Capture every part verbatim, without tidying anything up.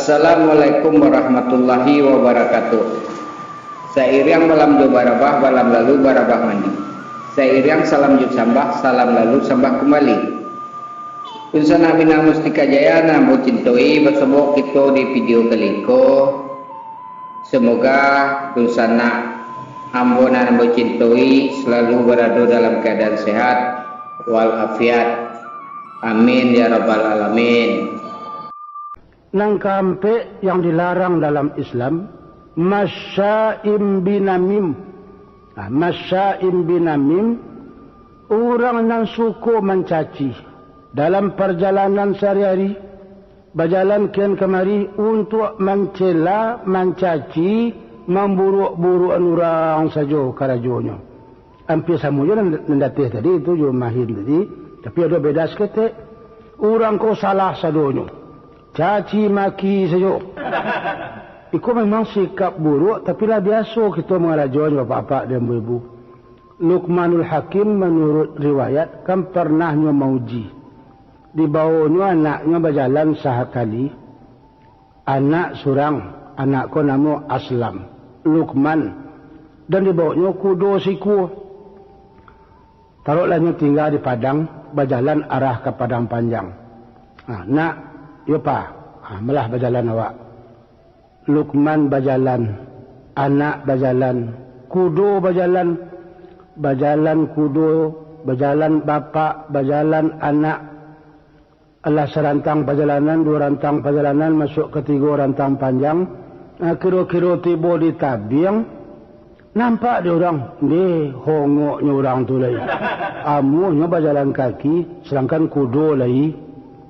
Assalamualaikum warahmatullahi wabarakatuh. Sairiang balam jo barabah, balam lalu barabah mandi. Sairiang salam jo sambah, salam lalu sambah kumbali. Dunsanak Minang Mustika Jaya nan ambo cintoi, basobok kito di video kali ko. Semoga dunsanak ambo nan ambo cintoi selalu barado dalam keadaan sehat walafiat. Amin ya rabbal alamin. Nan kaampek yang dilarang dalam Islam, masya'im binamim. Nah, masya'im binamim, urang nan suko mancaci dalam parjalanan sahari-hari, bajalan kian kamari untuak mancela, mancaci, mamburuak-buruakan urang sajo karajonyo. Ampia samo jo nan, nan dateh tadi tu, jo Mahin tadi, tapi ado beda saketek. Urang ko salah sadonyo, caci maki sajo. Iko memang sikap buruak, tapi lah biaso kito mangarajoan, bapak-bapak dan ibu-ibu. Lukmanul Hakim, manurut riwayat, kan parnahnyo mauji. Dibawonyo anaknyo bajalan sahakali. Anak surang, anak ko namo Aslam, Lukman, dan dibawonyo kudo sikua. Taruihlah nyo tingga di Padang, bajalan arah ka Padang Panjang. Ha, nak, yo pa, ha, malah bajalan awak. Lukman bajalan, anak bajalan, kudo bajalan, bajalan kudo, bajalan bapak, bajalan anak. Alah sarantang pajalanan, duo rantang pajalanan, masuak katigo rantang panjang. Ah, kiro-kiro tibo di tabiang, nampak dek urang, ndeh, hongoknyo urang tu lai. Amuahnyo bajalan kaki, sadangkan kudo lai.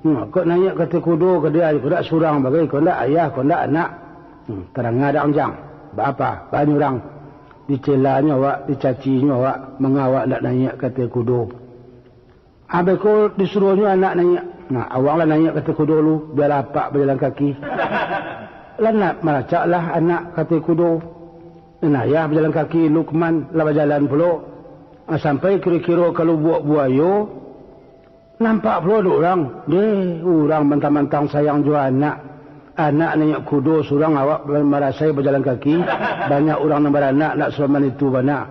Hmm, kok naiak ka ateh kudo ka dia, kok ndak surang bagai, kok ndak ayah, kok ndak anak. Hmm, tadanga dek ang jang. Baa, baa nyo urang. Dicelanyo awak, dicacinyo awak, manga awak ndak naiak ka ateh kudo. Abih ko disuruahnyo anak naiak. Nah, awak lah naiak ka ateh kudo lu, bialah apak bajalan kaki. Lah nak maracaklah anak ka ateh kudo. Nan ayah bajalan kaki, Lukman lah bajalan pulo. Ah, sampai kiro-kiro ka Lubuak Buayo, nampak pulo dek urang. Deh, urang mantang-mantang sayang jo anak. Anak naiak kudo surang, awak marasai bajalan kaki. Banyak urang nan baranak, ndak saroman itu bana.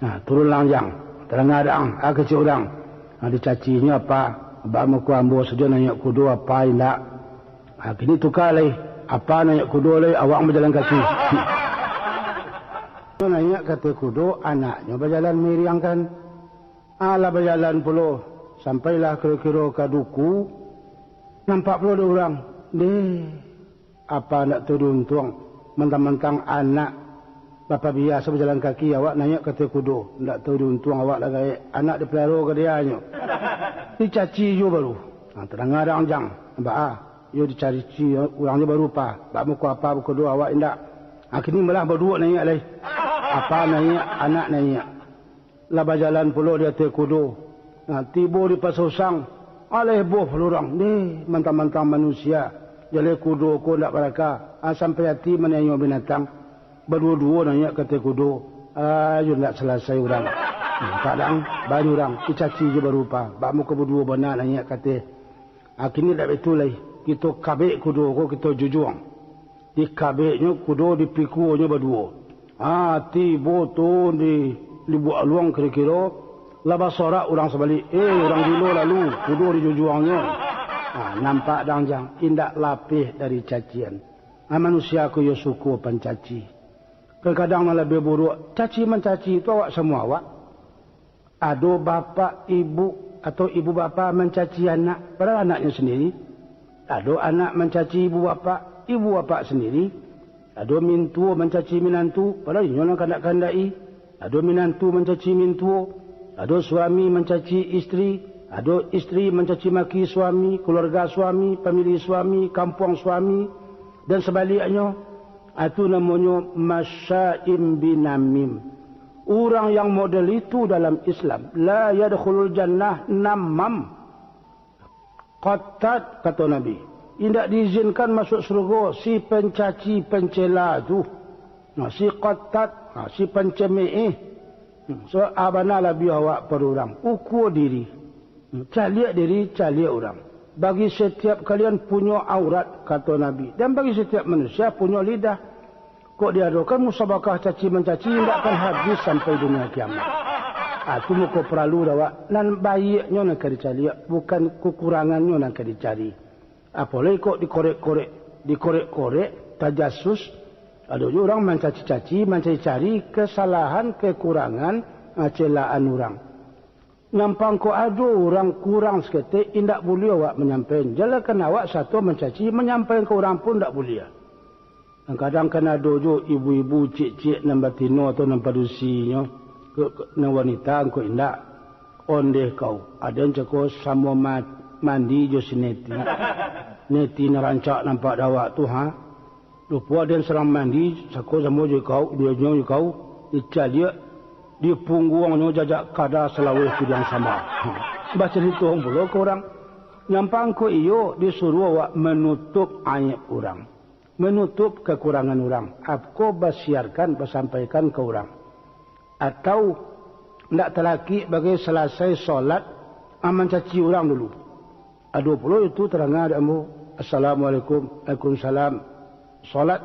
Nah, turunlah ang jang. Tadanga dek ang, ah, kecek urang. Nah, dicacinyo apa? Bak muko ambo sajo naiak kudo, apa indak? Ah, kini tuka lai. Apa naiak kudo lai, awak bajalan kaki. Naiak ka ateh kudo, anaknyo bajalan mairiangkan. Alah bajalan pulo, sampailah kiro-kiro ka duku, nampak pulo dek urang. Deh, apa ndak tahu diuntuang, mantang-mantang anak bapabiaso bajalan kaki, awak naiak ka ateh kudo, ndak tahu diuntuang awak lah gaek, anak dipeliharo ka dianyo. Dicaci juo baru. Ha, tadanga dek ang jang, baa, yo dicaci urang juo baru pa, bak muko apa bakudo awak indak. Ha, kini malah baduo naiak lai. Apa naiak, anak naiak. Lah bajalan pulo di ateh kudo. Nah, tibo di Pasosang, alah heboh pulo urang. Deh, mantang-mantang manusia, jaleh kudo ko ndak baraka, ah, sampai ati maniayo binatang. Baduo-duo naiak ka ateh kudo. Ayo, ndak salasai urang. Nampak dek ang, banyak urang, dicaci juo baru pa, bak muko baduo bana naiak ka ateh. Ah, kini ndak baitu lai, kito kabek kudo ko, kito jujuang. Dikabeknyo kudo, dipikuonyo baduo. Ah, tibo tu di, di Lubuak Aluang kiro-kiro, lah basorak urang sabalik. Eh, urang gilo lalu, kudo dijujuangnyo. Ah, nampak dek ang jang, indak lapeh dari cacian. Ah, manusia ko iyo suko pancaci. Kadang-kadang nan labiah buruak, caci mancaci tu awak samo awak. Ado bapak ibu atau ibu bapa mancaci anak, padahal anaknyo sandiri. Ado anak mancaci ibu bapak, ibu bapak sandiri. Ado mintuo mancaci minantu, padahal inyo nan kandak-kandaki. Ado minantu mancaci mintuo. Ado suami mancaci istri. Ado istri mancaci maki suami, keluarga suami, famili suami, kampuang suami, dan sabaliknyo. Itu namonyo masya'im binamim. Urang yang model itu dalam Islam, la yadkhulul jannah namam. Qattat, kato Nabi, indak diizinkan masuk surga si pencaci, pencela tu. Nah, si qattat, nah, si pencemeeh. Hmm, so, abana labiah awak pado urang. Ukua diri. Hmm, caliak diri, caliak urang. Bagi setiap kalian punyo aurat, kato Nabi, dan bagi setiap manusia punyo lidah. Kok diadokan musabakah caci-mancaci, indak akan habis sampai dunia kiamat. Ah, tu mako paralu dek awak. Nan baiaknyo nan ka dicaliak, bukan kakurangannyo nan ka dicari. Apolai kok dikorek-korek, dikorek-korek, tajasus, ado juo urang mancaci-caci, mancari-cari kasalahan, kakurangan, ah, celaan urang. Nyampang kok ado urang kurang saketek, indak buliah awak manyampaian. Jalakan awak sato mancaci, manyampaian ka urang pun indak buliah. Kadang-kadang kan ado juo ibu-ibu ciek-ciek nan batino atau nan padusinyo, ke, ke, nan wanita angko indak. Ondeh kau, aden cako samo ma-, mandi jo si Neti. Neti nan rancak nampak dek awak tu, ha? Rupo den sadang mandi, sako samo jo kau, jo inyo jo kau, dicaliak, di pungguangnyo jajak kada salaweh pidiang samba. Bacarito pulo ka urang. Nyampang ko iyo disuruah awak manutup aib urang, manutup kakurangan urang, atau basiarkan, basampaikan ka urang. Atau ndak talakik bagai salasai solat, ah, mancaci urang dulu. Ado pulo itu tadanga dek ambo, "Assalamualaikum." "Waalaikumsalam." "Solat?"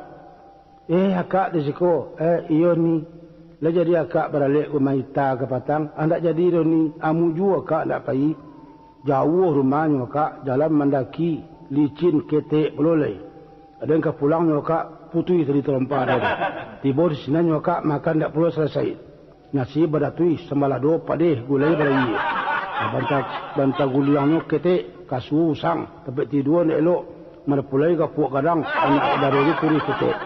"Eh, akak di siko?" "Eh, iyo ni." "Lah jadi akak baralek ka umah ita kapatang?" "Ah, ndak jadi doh ni, amu juo akak ndak pai. Jauah rumahnyo akak, jalan mandaki, licin, ketek pulo lai. Aden ka pulangnyo akak, putuih tali tarompa den. Tibo di sinannyo akak makan ndak pulo salasai. Nasi badatuih, sambalado padeh, gulai balayie. Banta, banta guliangnyo ketek, kasua usang, tampek tidua ndak elok, madapulai gapuak gadang, anak daronyo kurih ketek."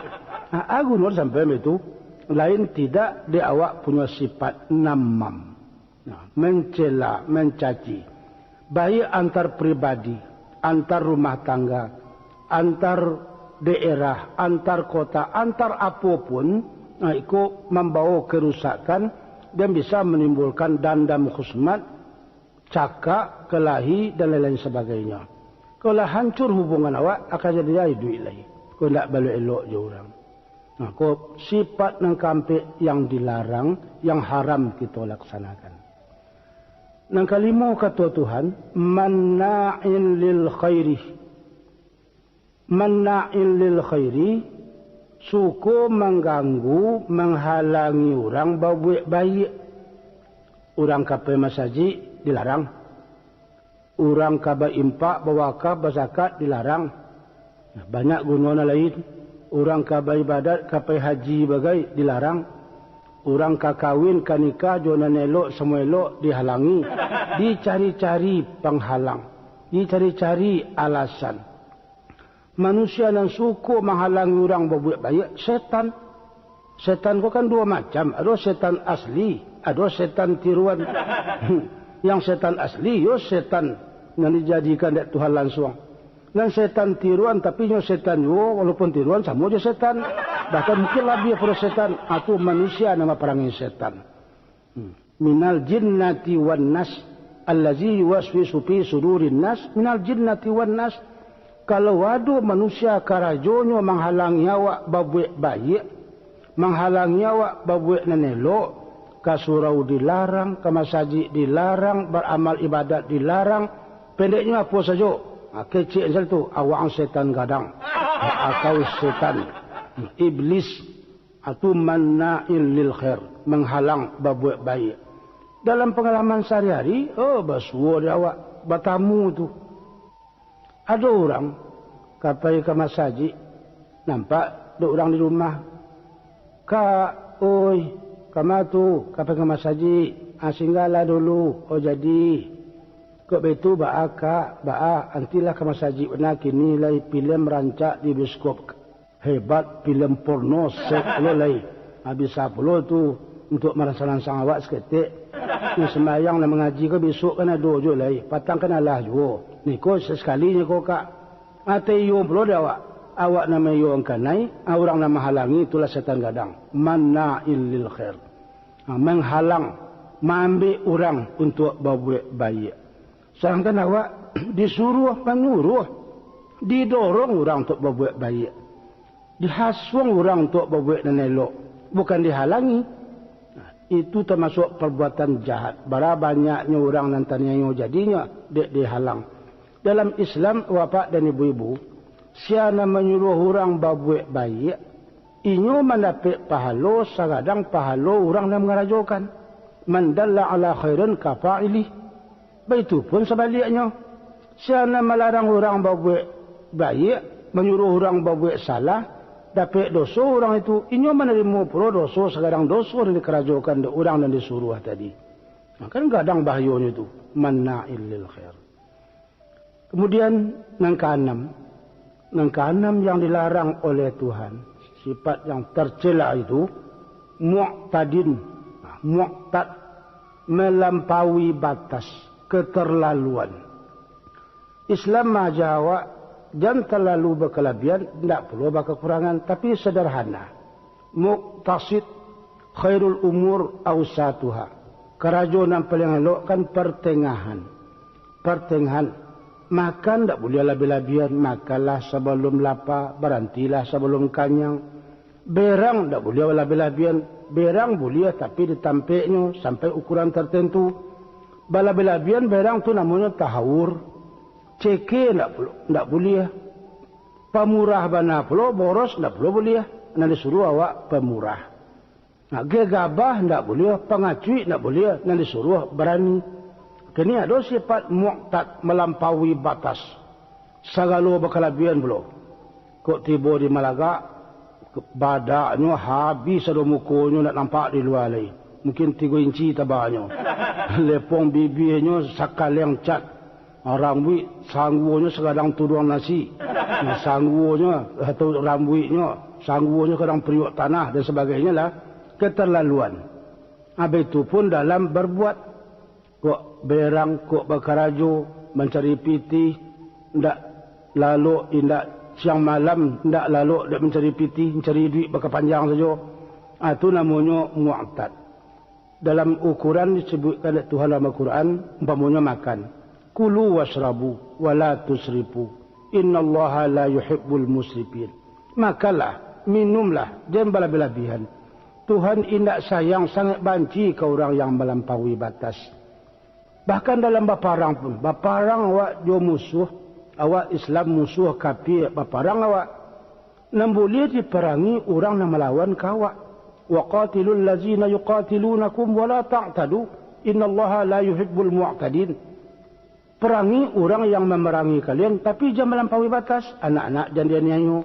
Nah, a guno disampaian baitu, lain tidak dek awak punyo sifat namam. Nah, mancela, mancaci. Baiak antar pribadi, antar rumah tangga, antar daerah, antar kota, antar apo pun, nah, iko mambawa kerusakan dan bisa menimbulkan dandam khusmat, cakak, kelahi, dan lain-lain sebagainya. Kalau lah hancur hubungan awak, akan jadi iduik lai. Kok ndak baelok-elok jo urang. Nah, ko sifat nan kaampek yang dilarang, yang haram kito laksanakan. Nan kalimo, kato Tuhan, "Manna'in lil khairi." "Manna'in lil khairi," suko mangganggu, manghalangi urang babuek baiak. Urang ka pai masajik, dilarang. Urang ka baimpak, bawakaf, bazakat, dilarang. Banyak guno nan lain. Urang ka baibadat, ka pai haji bagai, dilarang. Urang ka kawin, ka nikah jo nan elok samo elok, dihalangi. Dicari-cari panghalang, dicari-cari alasan. Manusia nan suko manghalangi urang babuek baiak, setan. Setan ko kan duo macam, ado setan asli, ado setan tiruan. Yang setan asli, yo setan nan dijadikan dek Tuhan lansuang. Nan setan tiruan, tapi nyo setan juo, walaupun tiruan, samo jo setan. Bahkan mungkin labiah pado setan, atau manusia nan baparangai setan. Hmm. "Minal jinnati wan nas, allazi yuwaswisu fi sudurin nas, minal jinnati wan nas." Kalau ado manusia karajonyo manghalangi awak babuek baiak, manghalangi awak babuek nan elok, ka surau dilarang, ka masajik dilarang, baramal ibadat dilarang, pendeknyo apo sajo, ha, kecek misal tu, awak setan gadang, atau setan, iblis, atau manna'in lil khair, manghalang babuek baiak. Dalam pangalaman sahari-hari, oh, basuo dek awak, batamu tu. Ado urang ka pai ka masajik, nampak dek urang di rumah. "Kak, oi, kama tu ka pai ka masajik, ah, singgahlah dulu, oh jadi." "Kok baitu baa, Kak, baa, antilah ka masajik bana kini lai, pilem rancak di bioskop." Hebat, pilem porno, seks pulo lai. Ha, bisa pulo tu untuak maransang-ransang awak saketek. Nan sumbayang, nan mangaji ko bisuak kan ado juo lai, patang kan alah juo. Niko sasakalinyo ko, Kak. Ateh iyo pulo dek awak. Awak nan maiyoan kanai, ha, urang nan mahalangi, itulah setan gadang. Manna'il lil khair. Ha, manghalang, maambek urang untuak babuek baiak. Sadangkan awak disuruah manyuruah, didorong urang untuak babuek baiak, dihasuang urang untuak babuek nan elok, bukan dihalangi. Nah, itu tamasuak parbuatan jahat. Bara banyaknyo urang nan taniayo jadinyo dek dihalang. Dalam Islam, bapak dan ibu-ibu, sia nan manyuruah urang babuek baiak, inyo mandapek pahalo sagadang pahalo urang nan mangarajokan. Man dalla ala khairin ka fa'ilih. Baitu pun sabaliaknyo, sia nan malarang urang babuek baiak, manyuruah urang babuek salah, dapek doso urang itu, inyo manarimo pulo doso sagadang doso nan dikarajokan dek urang nan disuruah tadi. Nah, kan gadang bahayonyo tu, manna'il lil khair. Kemudian, nan kaanam, nan kaanam yang dilarang oleh Tuhan, sifat yang tercela itu, mu'tadin, mu'tad, melampaui batas, keterlaluan. Islam maaja awak, jan talalu bakalabian, ndak pulo bakakurangan, tapi sederhana. Muqtasid, khairul umur ausatuha. Karajo nan paliang elok kan pertengahan. Pertengahan. Makan ndak buliah labiah-labiahan, makanlah sabalum lapa, barantilah sabalum kanyang. Berang ndak buliah labiah-labiahan, berang buliah tapi di tampeknyo sampai ukuran tertentu. Balabiah-labiahan berang tu namonyo tahawur. Ceke ndak pulo, ndak buliah. Pamurah bana pulo, boros ndak pulo buliah. Nan disuruah awak pamurah. Nah, gegabah ndak buliah, pangacuik ndak buliah, nan disuruah barani. Kini ado sifat mu'tad, malampaui batas. Sagalo bakalabiahan pulo. Kok tibo di Malagak, badaknyo habih sado mukonyo ndak nampak di lua lai. Mungkin tigo inci tabanyo. Lepong bibiahnyo sakaleng cat. Ah, rambuik sangguonyo sagadang tuduang nasi. Nah, sangguonyo, atau rambuiknyo, sangguonyo sagadang periuk tanah, dan sabagainyo lah. Keterlaluan. Habis tu pun dalam berbuat. Kok berang, kok bakarajo, mancari pitih, ndak lalok, indak siang malam, ndak lalok, ndak mancari pitih, mancari duit bakapanjang sajo. Ah, tu namonyo mu'tad. Dalam ukuran disebutkan dek Tuhan dalam Al-Quran, umpamonyo makan. "Kulu wasrabu, wala tusrifu. Innallaha la yuhibbul musrifin." Makanlah, minumlah, jan balabiah-labiahan. Tuhan indak sayang, sangaik banci ka urang yang malampaui batas. Bahkan dalam baparang pun, baparang awak jo musuah, awak Islam musuah kafir, baparang awak. Nan buliah diparangi urang nan malawan ka awak. "Wa qatilul lazina yuqatilunakum wa la ta'tadu, innallaha la yuhibbul mu'tadin." Parangi urang yang mamarangi kalian, tapi jan malampaui batas. Anak-anak jan dianiayo,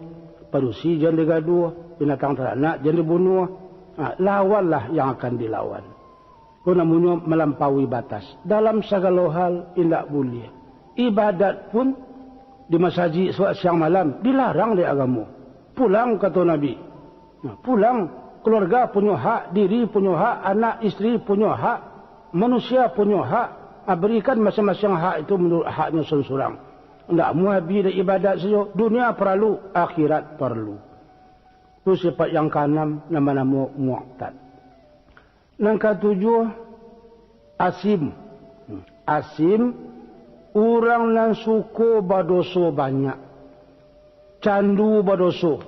padusi jan digaduah, binatang taranak jan dibunuah. Ha, lawanlah yang akan dilawan. Ko namonyo malampaui batas. Dalam sagalo hal indak buliah. Ibadat pun di masajik suak siang malam dilarang dek agamo. Pulang, kato Nabi. Nah, pulang, keluarga punyo hak, diri punyo hak, anak isteri punyo hak, manusia punyo hak. Ah, berikan masing-masing hak itu menurut haknyo surang-surang. Ndak amuah abih dek ibadat sajo, dunia paralu, akhirat paralu. Tu sifat yang kaanam, namo-namo mu'tad. Nan katujuah, asim. Asim, urang nan suko badoso banyak. Candu badoso.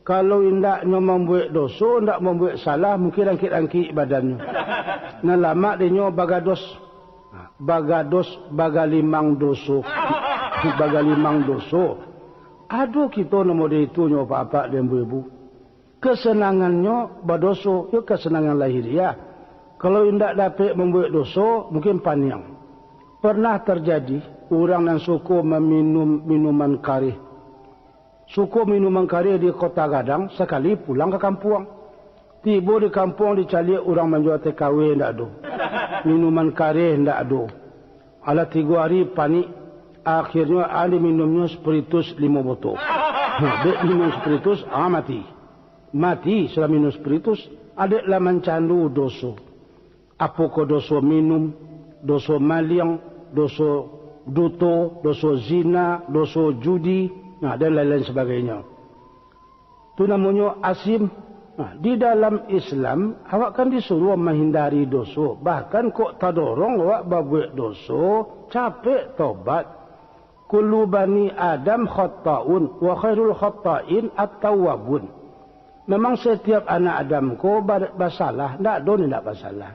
Kalau indak nyo mambuek doso, indak mambuek salah, mungkin rangkik-rangkik badannyo. Nan lamak dinyo bagados. Bagados, bagalimang doso. Bagalimang doso. Ado kito nan model itu nyo, apak-apak dan ibu-ibu. Kasanangannyo badoso, yo kasanangan lahiriah. Kalau indak dapek mambuek doso, mungkin paniang. Pernah tarjadi, urang nan suko maminum minuman kareh. Suko minuman kareh di Kota Gadang, sakali pulang ka kampuang. Tibo di kampuang, dicaliak urang manjua T K W, indak ado. Minuman kareh indak ado. Alah tigo ari panik, akhirnyo a diminumnyo spiritus limo botol. Ha, dek minum spiritus, a mati. Mati sudah minum spiritus, adek lah mancandu doso. Apokoh doso minum, doso maliang, doso duto, doso zina, doso judi, nah, dan lain-lain sabagainyo. Tu namonyo asim. Nah, di dalam Islam, awak kan disuruah mahindari doso. Bahkan kok tadorong awak babuek doso, capek tobat. "Kullu bani Adam khatta'un, wa khairul khatta'in at-tawwabun." Memang setiap anak Adam ko ba-, basalah, ndak ado nan ndak basalah.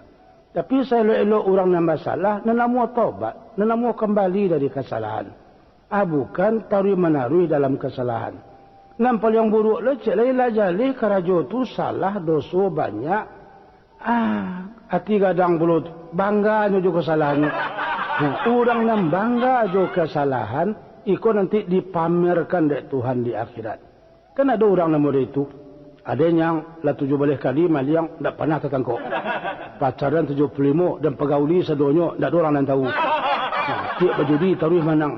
Tapi saelok-elok urang nan basalah, nan namuah tobat, nan namuah kambali dari kasalahan. Ah, bukan taruih-manaruih dalam kasalahan. Nan paliang buruak lo, cek lai lah jaleh karajo tu salah, doso banyak. Ah, ati gadang pulo tu, bangganyo jo kasalahannyo. Nah, urang nan bangga jo kasalahan, iko nanti dipamerkan dek Tuhan di akhirat. Kan ado urang nan model itu. Ado nan lah tujuah baleh kali maliang, ndak panah tatangkok. Pacaran tujuah puluah limo, dan pagauli sadonyo, ndak ado urang nan tahu. Nah, tiok bajudi taruih manang.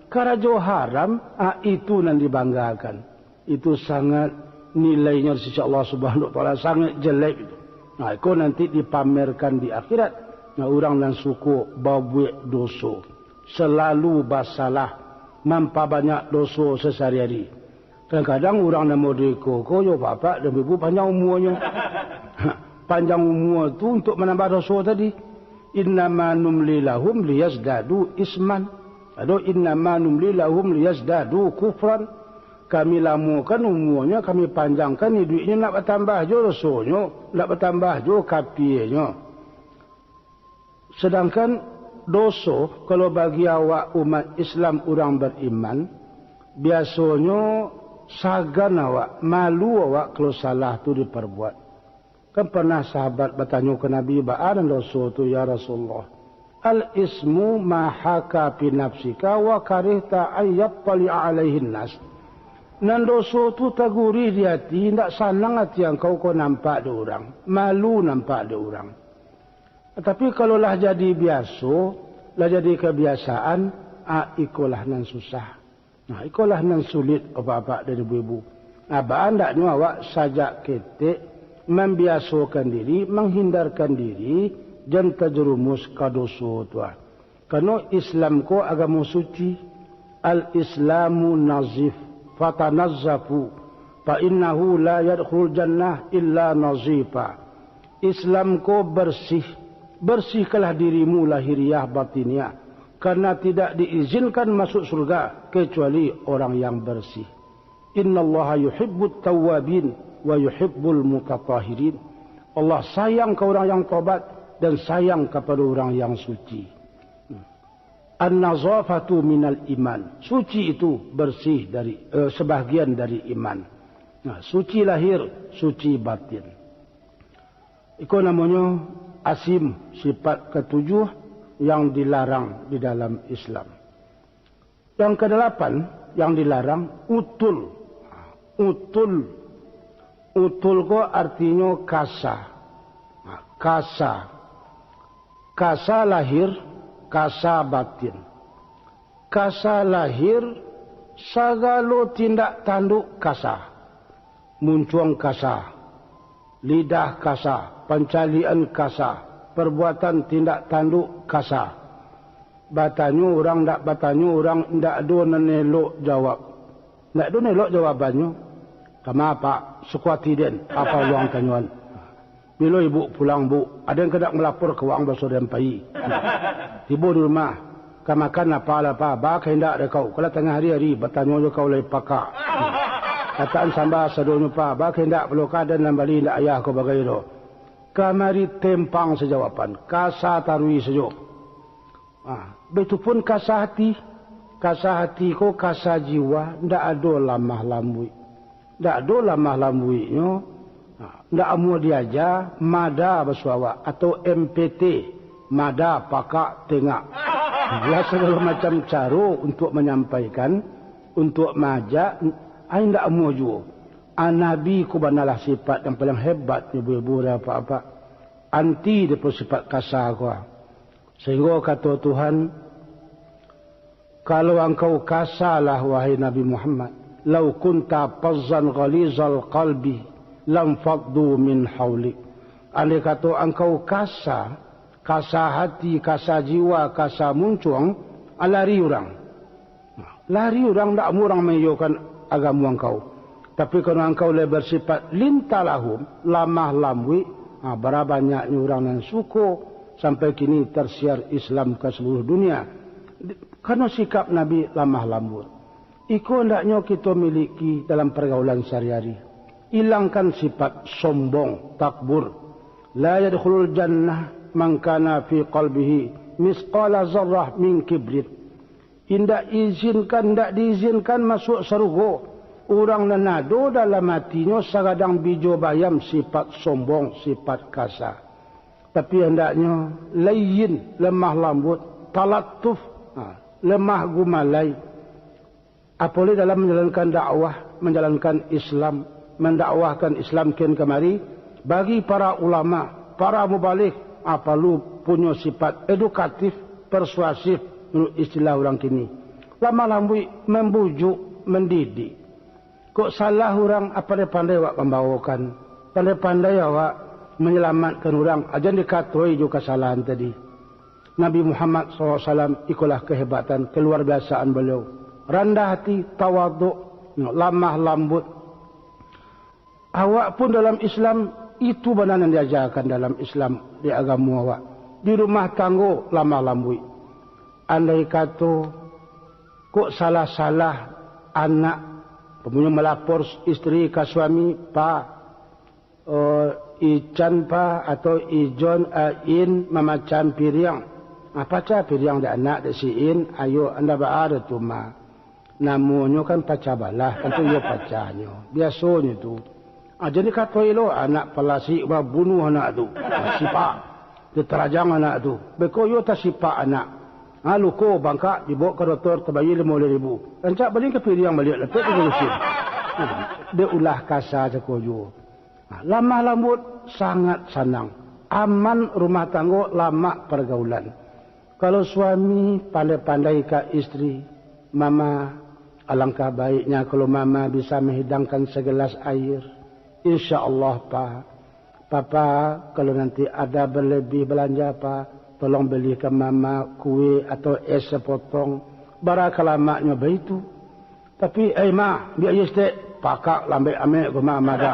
Karajo haram, ah, itu nan dibanggakan. Itu sangat nilainyo di sisi Allah Subhanahu wa Taala, sangat jelek itu. Nah, iko nanti dipamerkan di akhirat. Nah, urang nan suko babuek doso, salalu basalah, mampabanyak doso sasari-ari. Kadang-kadang urang nan model iko ko, yo, Bapak dan Ibu, panjang umuanyo. Panjang umua tu untuk manambah doso tadi. "Innama numli lahum liyazdadu isman." Ado, "Innama numli lahum liyazdadu kufran." Kami lamokan umuanyo, kami panjangkan iduiknyo, nak batambah jo dosonyo, nak batambah jo kapienyo. Sadangkan doso, kalau bagi awak umat Islam urang bariman, biasonyo sagan awak, malu awak kalau salah tu dipabuek. Kan pernah sahabat batanyo ka Nabi, "Baa nan doso tu, ya Rasulullah?" "Al-ismu ma haka fi nafsika wa karihta an yattali'a alaihin nas." Nan doso tu tagurih di ati, indak sanang ati angkau ko nampak dek urang, malu nampak dek urang. Tapi kalau lah jadi biaso, lah jadi kabiasaan, ah, ikolah nan susah. Nah, ikolah nan sulit, Bapak-bapak dan Ibu-ibu. Nah, baa andaknyo awak sajak ketek mambiasokan diri, manghindarkan diri, jan tajerumus ka doso tu, ah. Karano Islam ko agamo suci. "Al-Islamu nazif, fatanazzafu, fa innahu la yadkhulul jannah illa nazifa." Islam ko bersih, bersihkanlah dirimu lahiriah batiniah, karena tidak diizinkan masuk surga kecuali orang yang bersih. "Innallaha yuhibbut tawwabin wa yuhibbul mutatahhirin." Allah sayang ka urang yang tobat dan sayang kapado urang yang suci. "An-nazafatu minal iman." Suci itu bersih dari, eh, sebahagian dari iman. Nah, suci lahir, suci batin. Iko namonyo asim, sifat katujuh yang dilarang di dalam Islam. Yang kadalapan yang dilarang, utul. Utul. Utul ko artinyo kasa. Kasa. Kasa lahir, kasa batin. Kasa lahir, sagalo tindak tanduk kasa. Muncuang kasa, lidah kasa, pancaliakan kasa, perbuatan tindak tanduk kasa. Batanyo urang, ndak batanyo urang, ndak ado nan elok jawab. Ndak ado nan elok jawabannyo. Kama, Pak, suko ati den, apo urang tanyoan. Bilo ibuk pulang, Buk? Ado nan kandak malapor ka waang baso den pai. Tibo di rumah, ka makan apo lah, Pa? Ba kahandak dek kau, kalau tangah ari-ari, batanyo jo kau lai pakak. Kataan samba sadonyo, Pa, ba kahandak pulo ka den nan bali, indak ayah kau bagai doh. Kamari tempang sajawaban, kasa taruih sajo. Ah, baitu pun kasa hati. Kasa hati ko kasa jiwa, ndak ado lamah lambuik. Ndak ado lamah lambuiknyo, ah, ndak amuah diaja, mada baso awak, atau M P T, mada pakak tengak. Lah sagalo macam caro untuak manyampaikan, untuak maajak, ai ndak amuah juo. Ah, Nabi ko banalah sifat yang paling hebat, ibu-ibu dan apak-apak. Anti daripada sifat kasa ko. Sahinggo kato Tuhan, "Kalau angkau kasalah, wahai Nabi Muhammad, lau kunta fazzan ghalizal qalbi lam faddu min haulik." Andai kato angkau kasa, kasa hati, kasa jiwa, kasa muncuang, ah, lari urang. Lari urang, ndak amuah urang maiyokan agamo angkau. Tapi kalau angkau lai basifat linta lahum, lamah lambuik, ha, bara banyaknyo urang nan suko sampai kini tarsiar Islam ka saluruah dunia. Di-, karano sikap Nabi lamah lambut. Iko andaknyo kito miliki dalam pargaulan sahari-hari. Ilangkan sifat sombong, takbur. "La yadkhulul jannah man kana fi qalbihi misqala zarrah min kibrin." Indak izinkan, indak diizinkan masuak sarugo urang nan ado dalam atinyo sagadang bijo bayam, sifat sombong, sifat kasa. Tapi hendaknyo layyin, lemah lambuik, talatuf, ha, lemah gumalai. Apolai dalam manjalankan dakwah, manjalankan Islam, mandakwahkan Islam kian kamari, bagi para ulama, para mubalig, ah, paralu punyo sifat edukatif, persuasif, menurut istilah urang kini. Lamah lambuik, mambujuk, mandidik. Kok salah urang, ah, pandai-pandai awak mambaokan, pandai-pandai awak manyalamatkan urang, ah, jan dikatoi jo kasalahan tadi. Nabi Muhammad sallallahu alaihi wasallam, ikolah kehebatan, keluar biasaan baliau. Randah hati, tawaduk, lamah lambuik. Awak pun dalam Islam, itu bana nan diajakan dalam Islam, di agamo awak. Di rumah tanggo, lamah lambuik. Andai kato, kok salah-salah anak, pamunyo malapor isteri ka suami, "Pa, eh, Ican, Pa, atau Ijon, eh, In, mamacam piriang." Ah, pacah piriang dek anak, dek si In, ayo, anda baa tu, Ma? Namonyo kan pacah balah, tantu iyo pacahnyo. Biasonyo tu. Ah, jadi kato ilo, anak palasik babunuh anak tu. Tasipak. Ditarajang anak tu. Beko iyo tasipak anak. Ah, luko bangkak, dibaok ka doktor, tabayia limo baleh ribu. Rancak bali ka piriang baliak, lapek ka lusin. Ah, dek ulah kasa cako juo. Ah, lamah lambuik, sangat sanang. Aman rumah tanggo, lamak pargaulan. Kalau suami pandai-pandai ka isteri, "Mama, alangkah baiknya kalau Mama bisa menghidangkan segelas air." "Insya Allah, Pa." "Papa, kalau nanti ada berlebih belanja, Pa, tolong belikan Mama kue atau es sepotong." Bara ka lamaknyo baitu. Tapi, "Ai, Ma, bia iyo saketek." "Pakak lambek amek ko, Ma, mada."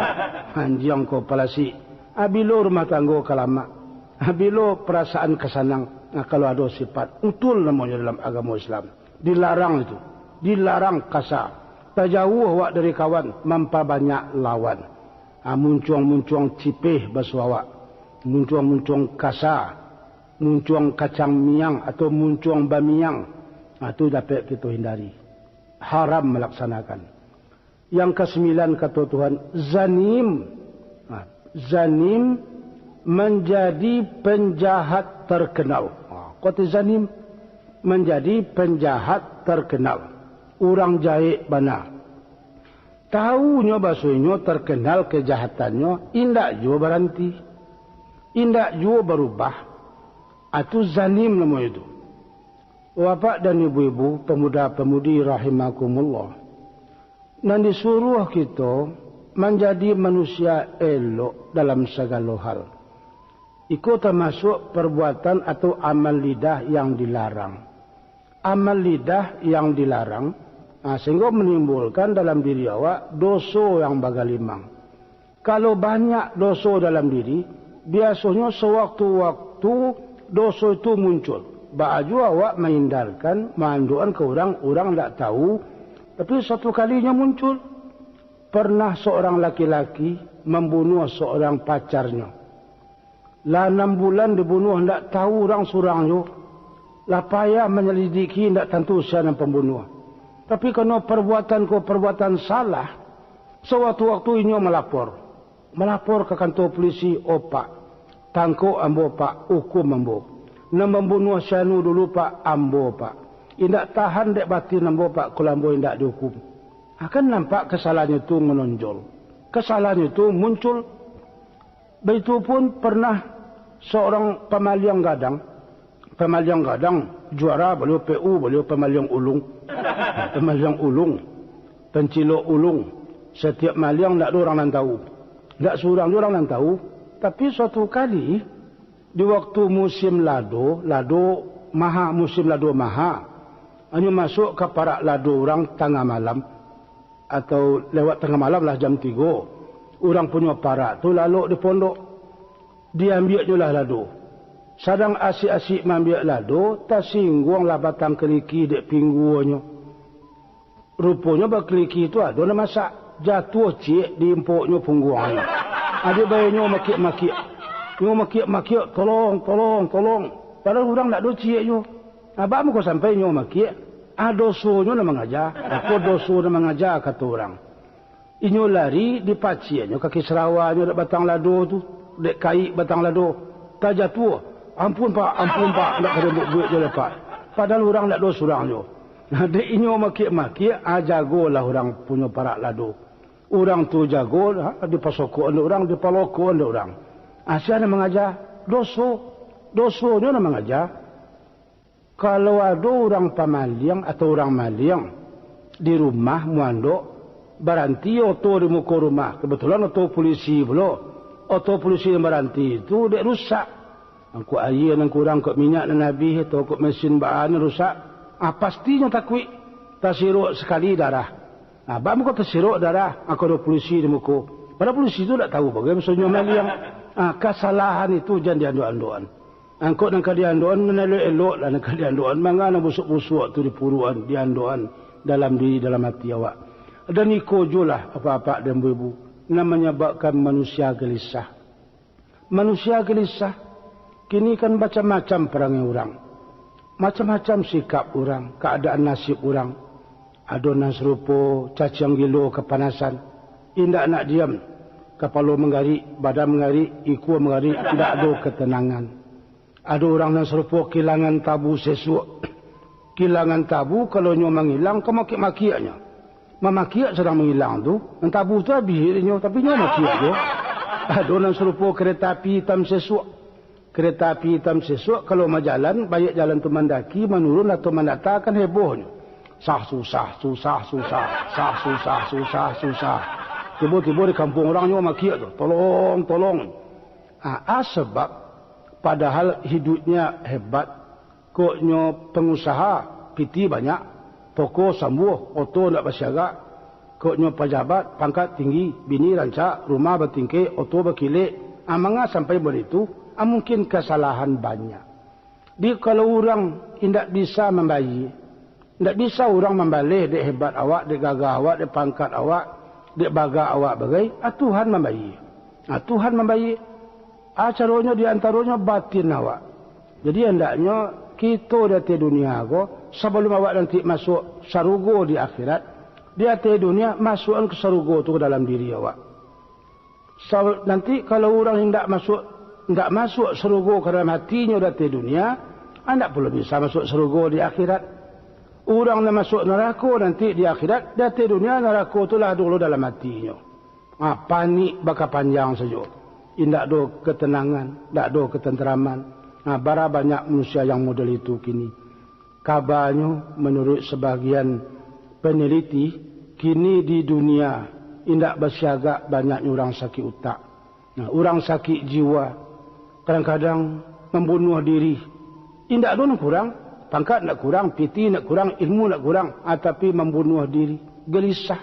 Anjiang ko palasik. Ah, bilo rumah tanggo ka lamak? Ah, bilo parasaan ka sanang? Nah, kalau ado sifat utul namonyo dalam agamo Islam. Dilarang itu. Dilarang kasa. Tajauah awak dari kawan, mampabanyak lawan. Ah, muncuang-muncuang cipeh basuo awak. Muncuang-muncuang kasa. Muncuang kacang miang atau muncuang bamiang. Ah, tu dapek kito hindari. Haram malaksanakan. Yang kasambilan, kato Tuhan, zanim. Nah, zanim manjadi penjahat terkenal. Nah, kata zanim manjadi penjahat terkenal. Urang jahek bana. Tahunyo baso inyo terkenal kejahatannyo, indak juo baranti. Indak juo barubah. Atu zanim namonyo tu. Bapak dan ibu-ibu, pemuda-pemudi rahimakumullah. Nan disuruah kito manjadi manusia elok dalam sagalo hal. Iko tamasuak perbuatan atau amal lidah yang dilarang. Amal lidah yang dilarang, ah, sehinggo manimbulkan dalam diri awak doso yang bagalimang. Kalau banyak doso dalam diri, biasonyo sawaktu-waktu doso itu muncul. Baa juo awak mahindarkan, maanduakkan ka urang, urang ndak tahu, tapi suatu kali inyo muncul. Pernah seorang laki-laki mambunuah seorang pacarnyo. Lah anam bulan dibunuah, ndak tahu urang surang juo. Lah payah manyalidiki, ndak tantu sia nan pambunuah. Tapi karano parbuatan ko parbuatan salah, sawaktu-waktu inyo malapor. Malapor ka kantua pulisi, "O Pak, tangkok ambo, Pak, ukum ambo. Nan mambunuah si anu dulu, Pak, ambo, Pak. Indak tahan dek batin ambo, Pak, kalau ambo indak diukum." Akan nampak kasalahannyo tu manonjol. Kasalahannyo tu muncul. Baitu pun pernah seorang pamaliang gadang, pamaliang gadang, juara baliau P U, baliau pamaliang ulung. Pamaliang ulung, pencilok ulung. Setiap maliang ndak ado urang nan tahu. Ndak surang juo urang nan tahu. Tapi suatu kali, di waktu musim lado, lado maha, musim lado maha, inyo masuak ka parak lado urang tangah malam, atau lewat tangah malam lah, jam tigo. Urang punyo parak tu lalok di pondok. Diambiaknyo lah lado. Sadang asik-asik maambiak lado, tasingguanglah batang kaliki dek pingguanyo. Ruponyo bakiliki tu ado nan masak. Jatuah ciek di impoknyo pungguangnyo. Adiak bae nyo makiak-makiak. Nyo makiak-makiak, "Tolong, tolong, tolong." Padahal urang ndak ado ciek juo. Abak muko sampai nyo makiak. Ah, dosonyo nan mangaja. Apo doso nan mangaja, kato urang? Inyo lari, dipacianyo kaki sarawanyo dek batang lado tu, dek kaik batang lado. Tajatuah, "Ampun, Pak, ampun, Pak, ndak ka den buek-buek juo lai, Pak." Padahal urang ndak doh surang juo. Dek inyo makiak-makiak, ah, jagolah urang punyo parak lado. Urang tu jago, ha, dipasokokan dek urang, dipalokokan dek urang. Ah, sia nan mangaja? Doso. Dosonyo nan mangaja. Kalau ado urang pamaliang atau urang maliang di rumah muandok, baranti oto di muko rumah, kebetulan oto pulisi pulo, oto pulisi nan baranti tu dek rusak. Angkok aia nan kurang, angkok minyak nan abih, atau angkok mesin baa nan rusak, ah, pastinyo takuik, tasirok sakali darah. Ah, baa mangko tasirok darah, angkok ado pulisi di muko. Padahal pulisi tu ndak tahu bagai maksudnyo maliang. Ah, kasalahan itu jan diandok-andokan. Angkok nan ka diandokan, nan elok-elok lah nan ka diandokan. Manga nan busuak-busuak tu dipuruakan, diandokan dalam diri, dalam ati awak. Dan iko juolah, apak-apak dan ibu-ibu, nan manyababkan manusia galisah. Manusia galisah, kini kan macam-macam parangai urang. Macam-macam sikap urang, kaadaan nasib urang. Ado nan sarupo caciang gilo kapanasan, indak nak diam. Kapalo manggarik, badan manggarik, ikua manggarik, indak ado katanangan. Ado urang nan sarupo kilangan tabu sesuak. Kilangan tabu, kalau nyo mangilang, ka makiak-makiaknyo. Mamakiak sadang mangilang tu, nan tabu tu abih inyo, tapi nyo makiak juo. Ado nan sarupo kareta api itam sesuak. Kareta api itam sesuak, kalau majalan, baiak jalan tu mandaki, manurun, atau mandata, kan hebohnyo. Sah, susah, susah, susah, sah, susah, susah, susah. Tibo-tibo di kampuang urang nyo makiak tu, "Tolong, tolong." Ah, ah, sabab padahal hiduiknyo hebat, kok nyo pangusaha, piti banyak, toko sambuah, oto ndak basiagak, kok nyo pajabat, pangkat tinggi, bini rancak, rumah batingkek, oto bakilek, ah, manga sampai baitu, ah, mungkin kasalahan banyak. Di kalau urang indak bisa mambayie, indak bisa urang mambaleh dek hebat awak, dek gagah awak, dek pangkat awak, dek bagak awak bagai, ah, Tuhan mambayie. Ah, Tuhan mambayie. Ah, caronyo di antaronyo batin awak. Jadi, andaknyo kito di ateh dunia ko, sabalum awak nanti masuak sarugo di akhirat, di ateh dunia, masuakan ka sarugo tu ka dalam diri awak. Sa-, nanti kalau urang indak masuak, indak masuak sarugo ka dalam hatinyo di ateh dunia, indak pulo bisa masuak sarugo di akhirat. Urang nan masuak narako nanti di akhirat, di ateh dunia narako tu lah dulu dalam hatinyo. Ha, panik bakapanjang sajo. Indak ado katanangan, indak ado katantaraman. Ha, bara banyak manusia yang model itu kini. Kabanyo, manuruik sabagian panaliti, kini di dunia indak basiagak banyaknyo urang sakik utak. Nah, urang sakik jiwa, kadang-kadang mambunuah diri. Indak ado nan kurang, pangkat indak kurang, piti indak kurang, ilmu indak kurang, ah, tapi mambunuah diri, galisah.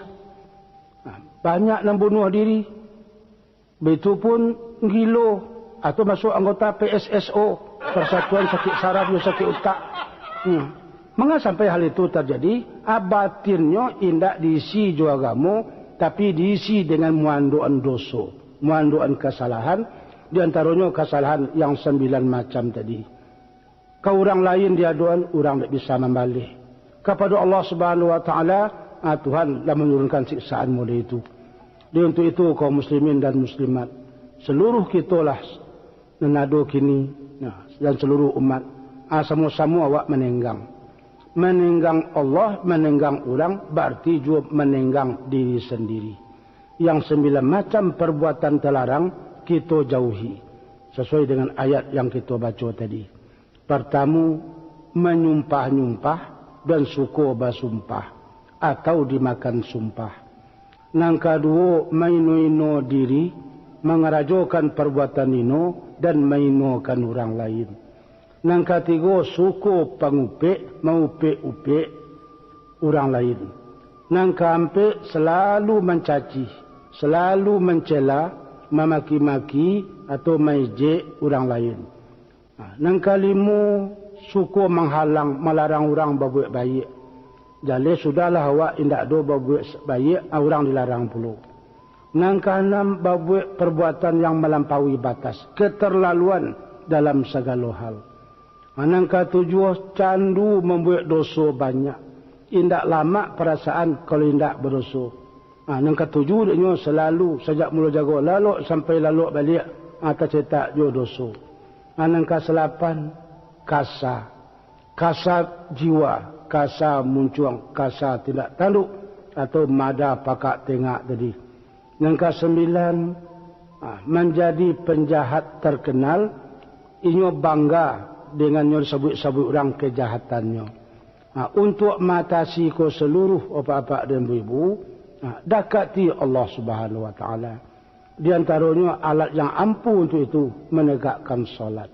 Nah, banyak nan bunuah diri. Baitu pun gilo, atau masuak anggota P S S O, Persatuan Sakik Saraf jo Sakik Utak. Hmm. Manga sampai hal itu tarjadi? Ah, batinnyo indak diisi jo agamo, tapi diisi dengan muandokan doso, muandokan kasalahan, di antaronyo kasalahan yang sambilan macam tadi. Ka urang lain diadokan, urang indak bisa mambaleh. Kapado Allah Subhanahu wa Ta'ala, ah, Tuhan lah manurunkan siksaan model itu. Jadi, untuk itu, kaum muslimin dan muslimat, saluruh kito lah nan ado kini, nah, dan saluruh umat, ah, samo-samo awak manenggang. Manenggang Allah, manenggang urang, bararti juo manenggang diri sandiri. Yang sambilan macam parbuatan talarang, kito jauhi, sasuai dengan ayat yang kito baco tadi. Partamu, manyumpah-nyumpah dan suko basumpah, atau dimakan sumpah. Nan kaduo, maino-ino diri, mangarajokan parbuatan ino, dan mainokan urang lain. Nan katigo, suko pangupek, maupek-upek urang lain. Nan kaampek, salalu mancaci, salalu mancela, mamaki-maki, atau maejek urang lain. Nah, nan kalimo, suko manghalang, malarang urang babuek baiak. Jaleh sudahlah awak indak ado babuek baiak, urang dilarang pulo. Nan kaanam, babuek parbuatan yang malampaui batas, keterlaluan dalam sagalo hal. Nan katujuah, candu mambuek doso banyak. Indak lamak parasaan kalau indak badoso. Ha, nan katuju dek nyo salalu, sajak mulo jago lalok sampai lalok baliak, ha, tacetak jo doso. Ha, nan kasalapan, kasa. Kasa jiwa, kasa muncuang, kasa tindak tanduk, atau mada pakak tengak tadi. Nan kasambilan, ah, manjadi panjahat tarkanal, inyo bangga dengan nyo disabuik-sabuik urang kajahatannyo. Ah, untuak maatasi ko saluruh apak-apak dan ibu-ibu, ah, dakati Allah Subhanahu wa Taala. Di antaronyo alat yang ampuh untuak itu managakkan salat.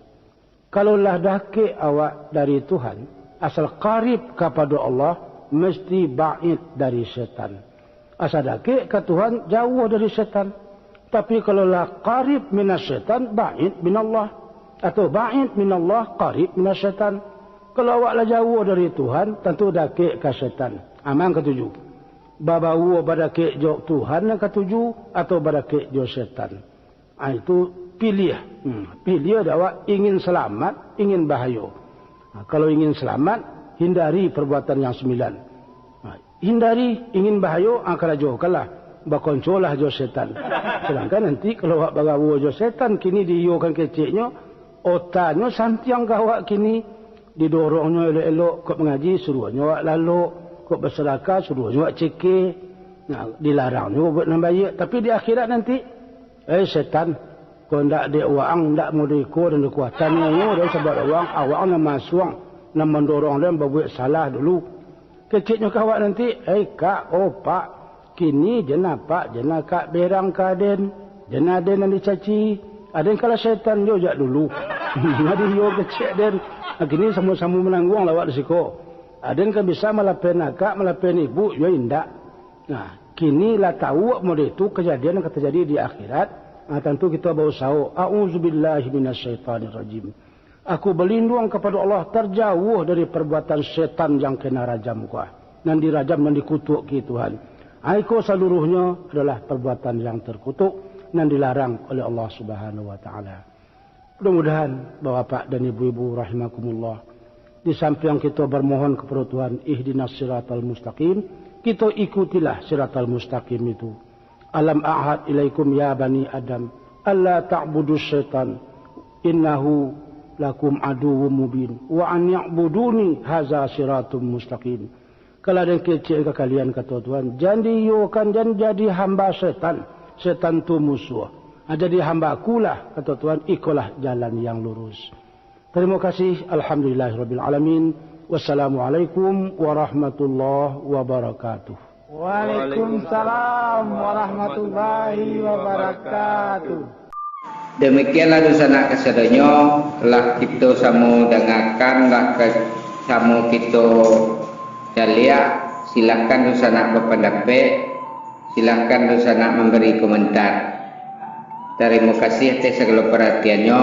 Kalau lah dakek awak dari Tuhan, asal karib kapado Allah, mesti ba'id dari setan. Asa dakek ka Tuhan, jauah dari setan. Tapi kalau lah karib minas setan, ba'id minallah. Atau ba'id minallah, karib minas setan. Kalau awak lah jauah dari Tuhan, tantu dakek ka setan. Aman katuju. Babaua badakek jo Tuhan nan katuju, atau badakek jo setan. Ah, itu pilih. Hmm, pilih dek awak ingin salamat, ingin bahayo. Ah, kalau ingin salamat, hindari perbuatan yang sembilan. Ah, hindari, ingin bahayo, ah, karajokanlah. Bakoncolah jo setan. Sedangkan nanti kalau awak bagaua jo setan, kini diiyokan keceknyo, otanyo santiang ka awak kini, didorongnyo elok-elok, kok mangaji, suruahnyo awak lalok, kok basadakah, suruahnyo awak ceke. Nah, dilarangnyo buat nan baiak, tapi di akhirat nanti, "Eh, setan, kok ndak dek waang, ndak model iko dan kekuatan nyo, dan sabab waang, awak nan masuang, nan mandorong den babuek salah dulu." Keceknyo ka awak nanti, "Eh, Kak, oh, Pak, kini jan apak, jan akak berang ka aden, jan aden nan dicaci, aden kalah setan jo jak dulu." Jadi iyo kecek den, kini samo-samo manangguang lah awak di siko. Aden kan bisa malapehkan akak, malapehkan ibu, yo indak. Nah, kini lah tahu model itu kajadian nan ka tajadi di akhirat, nah, tantu kito bausaho, "A'udzubillahi minasyaitonirrajim." Aku balinduang kapado Allah, tarjauah dari parbuatan setan yang kena rajam ko, nan dirajam, nan dikutuak ki Tuhan. Ai ko saluruhnyo adalah parbuatan yang tarkutuk, nan dilarang oleh Allah Subhanahu wa Taala. Mudah-mudahan, Bapak-bapak dan Ibu-ibu rahimakumullah, di sampiang kito bamohon kapado Tuhan, ihdinas siratal mustaqim, kito ikutilah siratal mustaqim itu. "Alam a'had ilaikum ya bani Adam, alla ta'budus syaitan, innahu lakum aduwwum mubin, wa an ya'buduni haza siratum mustaqim." Kalau aden kecek ka kalian, kato Tuhan, jan diiyokan, jan jadi hamba setan, setan tu musuah. Ha, jadi hamba-Ku-lah, kato Tuhan, ikolah jalan yang lurus. Tarimo kasih, alhamdulillahirabbil alamin. Wassalamualaikum warahmatullahi wabarakatuh. Waalaikumsalam warahmatullahi wabarakatuh. Demikianlah dunsanak kasadonyo, lah kito samo dangakan, lah ka-, samo kito caliak. Silahkan dunsanak bapandapek, silahkan dunsanak mambari komentar. Tarimo kasih ateh sagalo paratiannyo,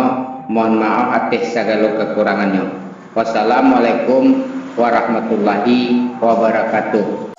mohon maoh ateh sagalo kakurangannyo. Wassalamualaikum warahmatullahi wabarakatuh.